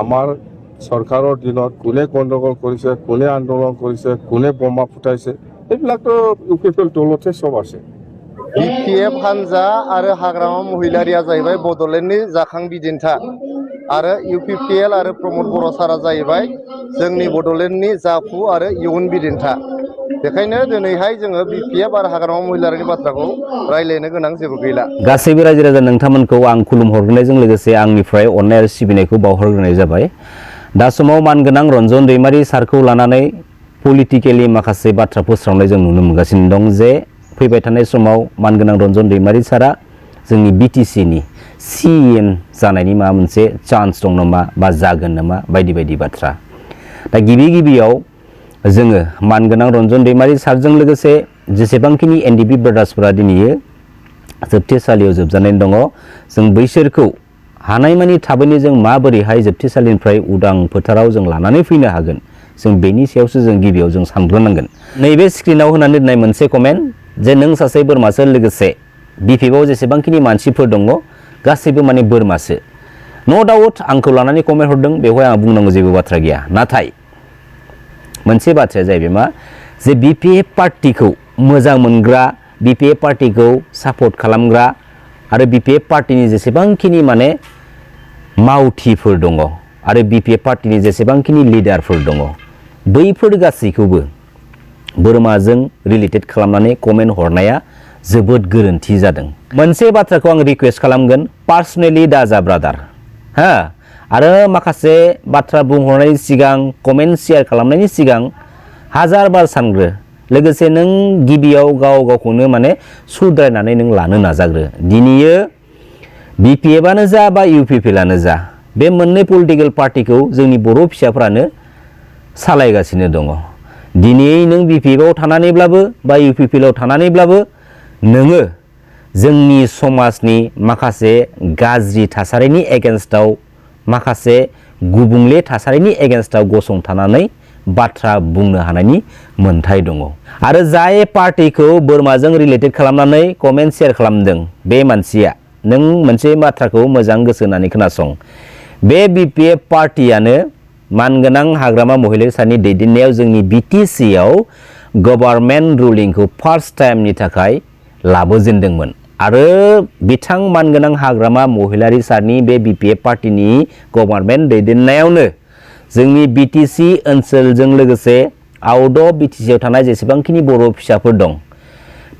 আমাৰ চৰকাৰৰ দিনত কোনে গণ্ডগোল কৰিছে, কোনে আন্দোলন কৰিছে, কোনে বোমা ফুটাইছে, এইবিলাকতো ইউপিপিএল দলতে চব আছে। বিপিএफ हानजा आरो हाग्रामा महिलारिया जाहैबाय बड'लेण्डनि जाखां बिदिन्था आरो इउपिपिएल आरो प्रमद बर' सारा जाहैबाय जोंनि बड'लेण्डनि जाफु आरो इयुन बिदिन्था। बेखायनो दिनैहाय जोङो बिपिएफ आरो हाग्रामा महिलारिनि बाथ्राखौ रायज्लायनो गोनां जेबो गैला। गासैबो रायजो राजा नोंथांमोनखौ आं खुलुमहरग्रोनायजों लोगोसे आंनिफ्राय अननाय आरो सिबिनायखौ बावहरग्रोनाय जाबाय। दा समाव मानगोनां रन्जन दैमारि सारखौ लानानै पलिटिकेलि माखासे बाथ्रा फोस्रावनाय जों नुनो मोनगासिनो दं जे फैबाय थानाय समाव मानगोनां रन्जन दैमारि सारा जोंनि बिटिसिनि सिएम जानायनि माबा मोनसे चान्स दं नामा बा जागोन नामा बायदि बायदि बाथ्रा। दा गिबियाव जोङो मानगोनां रन्जन दैमारि सारजों लोगोसे जेसेबांखिनि एनडिपि ब्रादार्सफोरा दिनै जोबथेसालियाव जोबजानानै दङ, जों बैसोरखौ हानायमानि थाबैनो जों माबोरैहाय जोबथेसालिनिफ्राय उदां फोथाराव जों लानानै फैनो हागोन, जों बेनि सायावसो जों गिबियाव जों सानग्रोनांगोन। नैबे स्क्रिनाव होनानै दोननाय मोनसे कमेन्ट जे नों सासे बोरमासो, लोगोसे बिपिएफआव जेसेबांखिनि मानसिफोर दङ गासैबो माने बोरमासो। नो डाउट आंखौ लानानै कमेन्ट हरदों, बेवहाय आं बुंनांगौ जेबो बाथ्रा गैया। नाथाय मोनसे बाथ्राया जाहैबाय मा, जे बिपिएफ पार्टिखौ मोजां मोनग्रा, बिपिएफ पार्टिखौ सापर्ट खालामग्रा आरो बिपिएफ पार्टिनि जेसेबांखिनि माने मावथिफोर दङ आरो बिपिएफ पार्टिनि जेसेबांखिनि लिडारफोर दङ, बैफोर गासैखौबो बोरमाजों रिलेटेड खालामनानै कमेन्ट हरनाया जोबोद गोरोन्थि जादों। मोनसे बाथ्राखौ आं रिक्वेस्ट खालामगोन, पार्सनेलि दाजा ब्रादार, आरो माखासे बाथ्रा बुंहरनायनि सिगां, कमेन्ट शेयार खालामनायनि सिगां हाजार बार सानग्रो। लोगोसे नों गिबियाव गावखौनो माने सुद्रायनानै नों लानो नाजाग्रो। दिनैयो बिपिएफआनो जा बा इउपिपिएलआनो जा, बे मोननै पलिटिकेल पार्टिखौ जोंनि बर' फिसाफ्रानो सालायगासिनो दङ। दिनै नों बिपिएफआव थानानैब्लाबो बा इउपिपिएलआव थानानैब्लाबो नोङो जोंनि समाजनि माखासे गाज्रि थासारिनि एगेन्स्टआव, माखासे गुबुंले थासारिनि एगेन्स्टआव गसंथानानै बाथ्रा बुंनो हानायनि मोन्थाय दङ। आरो जाय पार्टिखौ बोरमाजों रिलेटेड खालामनानै कमेन्ट शेयार खालामदों, बे मानसिया, नों मोनसे बाथ्राखौ मोजां गोसो होनानै खोनासं, बे बिपिएफ पार्टियानो मानगोनां हाग्रामा महिलारि सारनि दैदेननायाव जोंनि बिटिसिआव गभर्नमेन्ट रुलिंखौ फार्स्ट टाइमनि थाखाय लाबोजेनदोंमोन। आरो बिथां मानगोनां हाग्रामा महिलारि सारनि बे बिपिएफ पार्टिनि गभर्नमेन्ट दैदेननायावनो जोंनि बिटिसि ओनसोलजों लोगोसे आउट अफ बिटिसिआव थानाय जेसेबांखिनि बर' फिसाफोर दं,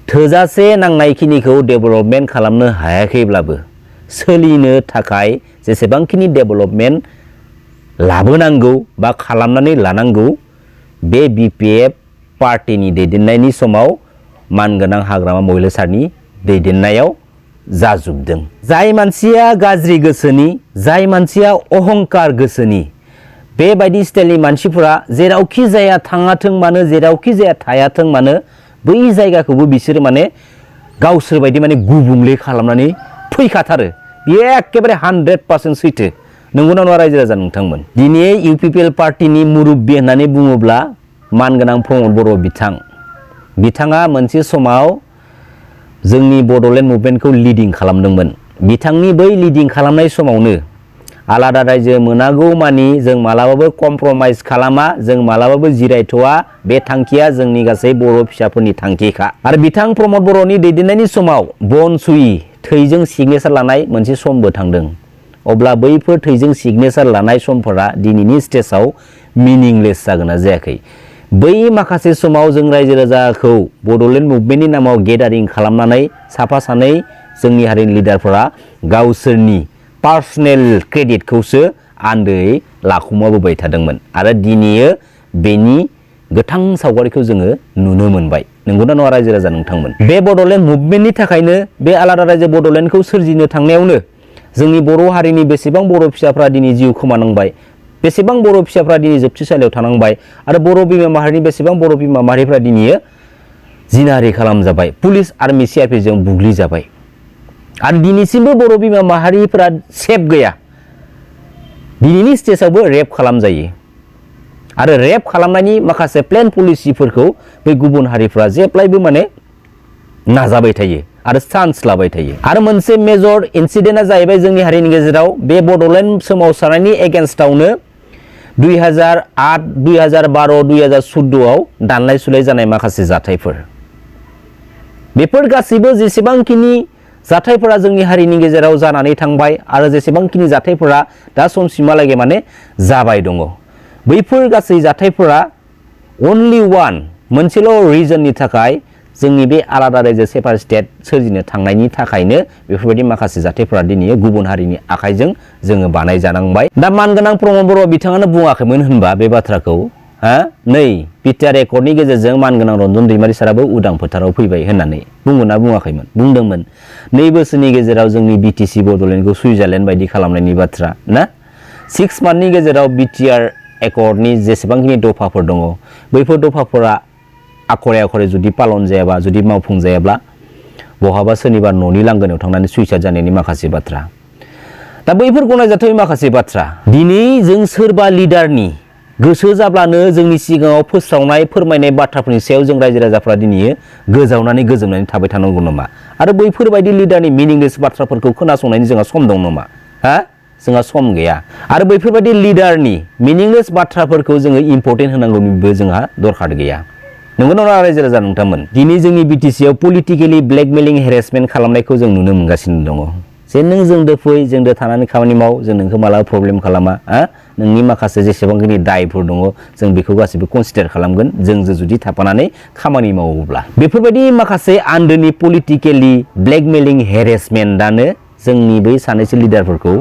थोजासे नांनायखिनिखौ डेभेलपमेन्ट खालामनो हायाखैब्लाबो सोलिनो थाखाय जेसेबांखिनि डेभेलपमेन्ट लाबोनांगौ बा खालामनानै लानांगौ, बे बिपिएफ पार्टिनि दैदेननायनि समाव मानगोनां हाग्रामा महिलारि सारनि दैदेननायाव जाजोबदों। जाय मानसिया गाज्रि गोसोनि, जाय मानसिया अहंकार गोसोनि, बेबायदि स्टाइलनि मानसिफोरा जेरावखि जाया थाङाथों मानो, जेरावखि जाया थायाथों मानो, बै जायगाखौबो बिसोर माने गावसोर बायदि माने गुबुंले खालामनानै फैखाथारो। बेयो एकेबारे 100% सैथो। नंगौना नङा रायजो राजा नोंथांमोन? दिनै इउपिपिएल पार्टिनि मुरब्बी होननानै बुङोब्ला मानगोनां प्रमद बर' बिथाङा मोनसे समाव जोंनि बड'लेण्ड मुभमेन्टखौ लिडिं खालामदोंमोन। बिथांनि बै लिडिं खालामनाय समावनो आलादा रायजो मोनागौ मानि जों मालाबाबो कमप्रमाइज खालामा, जों मालाबाबो जिरायथ'आ, बे थांखिया जोंनि गासै बर' फिसाफोरनि थांखिखा। आरो बिथां प्रमद बर'नि दैदेननायनि समाव बनसुयि थैजों सिगनेसार लानाय मोनसे समबो थांदों। अब्ला बैफोर थैजों सिगनेसार लानाय समफोरा दिनैनि स्टेजाव मिनिंलेस जागोन ना जायाखै? बै माखासे समाव जों रायजो राजाखौ बड'लेण्ड मुभमेन्टनि नामाव गेदारिं खालामनानै साफा सानै जोंनि हारिनि लिडारफोरा गावसोरनि पार्सनेल क्रेडिटखौसो आन्दै लाखुमाबोबाय थादोंमोन। आरो दिनैयो बेनि गोथां सावगारिखौ जोङो नुनो मोनबाय। नंगौना नङा रायजो राजा नोंथांमोन? बे बड'लेण्ड मुभमेन्टनि थाखायनो, बे आलादा रायजो बड'लेण्डखौ सोरजिनो थांनायावनो जोंनि बर' हारिनि बेसेबां बर' फिसाफ्रा दिनै जिउ खोमानांबाय, बेसेबां बर' फिसाफ्रा दिनै जोबथेसालियाव थानांबाय, आरो बर' बिमा माहारिनि बेसेबां बर' बिमा माहारिफ्रा दिनै जिनाहारि खालामजाबाय, पुलिस आर्मि सिआरपिजों बुग्लिजाबाय। आरो दिनैसिमबो बर' बिमा माहारिफोरा सेफ गैया। दिनैनि स्टेजावबो रेप खालामजायो। आरो रेप खालामनायनि माखासे प्लेन पलिसिफोरखौ बे गुबुन हारिफ्रा जेब्लायबो माने नाजाबाय थायो। आरो चान्स लाबाय थायो आरो मोनसे मेजर इन्सिडेन्टआ जाहैबाय जोंनि हारिनि गेजेराव बे बड'लेण्ड सोमावसारनायनि एगेन्स्टआवनो 2008, 2012, 2014 आव दानलाय सुलाय जानाय माखासे जाथायफोर बेफोर गासैबो जेसेबांखिनि जाथायफोरा जोंनि हारिनि गेजेराव जानानै थांबाय आरो जेसेबांखिनि जाथायफोरा दा समसिमहालागै माने जाबाय दङ बैफोर गासै जाथायफोरा अनलि वान मोनसेल' रिजननि थाखाय जोंनि बे आलादा रायजो सेपारेट स्टेट सोरजिनो थांनायनि थाखायनो बेफोरबायदि माखासे जाथायफोरा दिनै गुबुन हारिनि आखाइजों जोङो बानायजानांबाय दा मानगोनां प्रमद बर' बिथाङानो बुङाखैमोन होनबा बे बाथ्राखौ नै बिटिआर एकर्डनि गेजेरजों मानगोनां रन्जन दैमारि साराबो उदां फोथाराव फैबाय होननानै बुंगोना बुङाखैमोन बुंदोंमोन 2 बोसोरनि गेजेराव जोंनि बिटिसि बड'लेण्डखौ सुइजारलेण्ड बायदि खालामनायनि बाथ्रा ना 6 मान्थनि गेजेराव बिटिआर एकर्डनि जेसेबांखिनि दफाफोर दङ बैफोर दफाफोरा आखरे आखरे जुदि पालन जायाबा जुदि मावफुं जायाब्ला बहाबा सोरनिबा न'नि लांगोनायाव थांनानै सुइसाइड जानायनि माखासे बाथ्रा दा बैफोर गनायजाथावै माखासे बाथ्रा दिनै जों सोरबा लिडारनि गोसो जाब्लानो जोंनि सिगाङाव फोस्रावनाय फोरमायनाय बाथ्राफोरनि सायाव जों रायजो राजाफ्रा दिनै गोजावनानै गोजोमनानै थाबाय थानांगौ नामा आरो बैफोरबायदि लिडारनि मिनिंलेस बाथ्राफोरखौ खोनासंनायनि जोंहा सम दं नामा जोंहा सम गैया आरो बैफोरबायदि लिडारनि मिनिंलेस बाथ्राफोरखौ जोङो इम्पर्टेन्ट होनांगौनिबो जोंहा दरखार गैया नंगौ नङा रायजो राजा नोंथांमोन दिनै जोंनि बिटिसिआव पलिटिकेलि ब्लेकमेलिं हेरेसमेन्ट खालामनायखौ जों नुनो मोनगासिनो दङ जे नों जोंदो फै जोंदो थानानै खामानि माव जों नोंखौ मालाबा प्रब्लेम खालामा नोंनि माखासे जेसेबांखिनि दायफोर दङ जों बेखौ गासैबो कनसिडार खालामगोन जों जुदि थाफानानै खामानि मावोब्ला बेफोरबायदि माखासे आन्दोनि पलिटिकेलि ब्लेकमेलिं हेरेसमेन्टआनो जोंनि बै सानैसो लिडारफोरखौ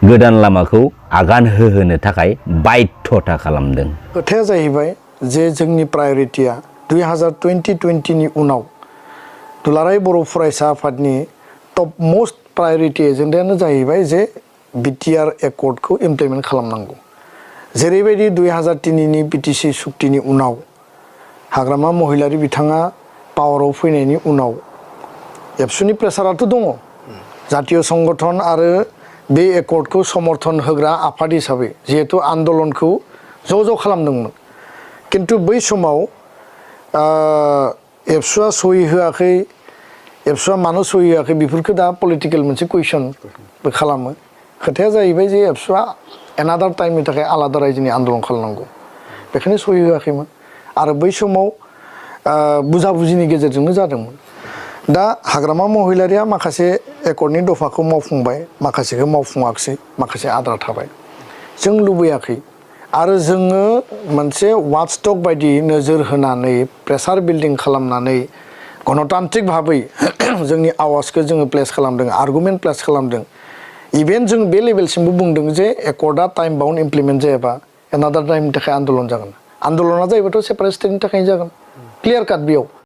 गोदान लामाखौ आगान होहोनो थाखाय बाध्यता खालामदों खोथाया जाहैबाय जे जोंनि प्रायरिटिया 2020 नि उनाव दुलाराय बर' फरायसा आफादनि टप मोस्ट प्रायरिटि एजेन्डायानो जाहैबाय जे बिटिआर एकर्डखौ इमप्लिमेन्ट खालामनांगौ जेरैबायदि 2003 नि बिटिसि सुक्तिनि उनाव हाग्रामा महिलारि बिथाङा पावाराव फैनायनि उनाव एबसुनि प्रेसाराथ' दङ जातीय संगठन आरो बे एकर्डखौ समर्थन होग्रा आफाद हिसाबै जिहेतु आन्दलनखौ ज' खालामदोंमोन किन्तु बै समाव एबसुआ सहि होआखै एबसुआ मानो सहि होआखै बेफोरखौ दा पलिटिकेल मोनसे कुइसनबो खालामो खोथाया जाहैबाय जे एबसुआ एनादार टाइमनि थाखाय आलादा रायजोनि आन्दलन खालामनांगौ बेखायनो सहि होआखैमोन आरो बै समाव बुझा बुजिनि गेजेरजोंनो जादोंमोन दा हाग्रामा महिलारिया माखासे एकर्डनि दफाखौ मावफुंबाय माखासेखौ मावफुङाखिसै माखासे आद्रा थाबाय जों लुबैयाखै आरो जोङो मोनसे वाचडग बायदि नोजोर होनानै प्रेसार बिल्डिं खालामनानै गणतान्त्रिक भाबै जोंनि आवाजखौ जोङो प्लेस खालामदों आर्गुमेन्ट प्लेस खालामदों इभेन जों बे लेभेलसिमबो बुंदों जे एकर्डआ टाइम बाउन्ड इमप्लिमेन्ट जायाबा एनादार टाइमनि थाखाय आन्दलन जागोन आन्दलना जायोबाथ' सेपारेट स्टेटनि थाखाय जागोन क्लियार काट बेयाव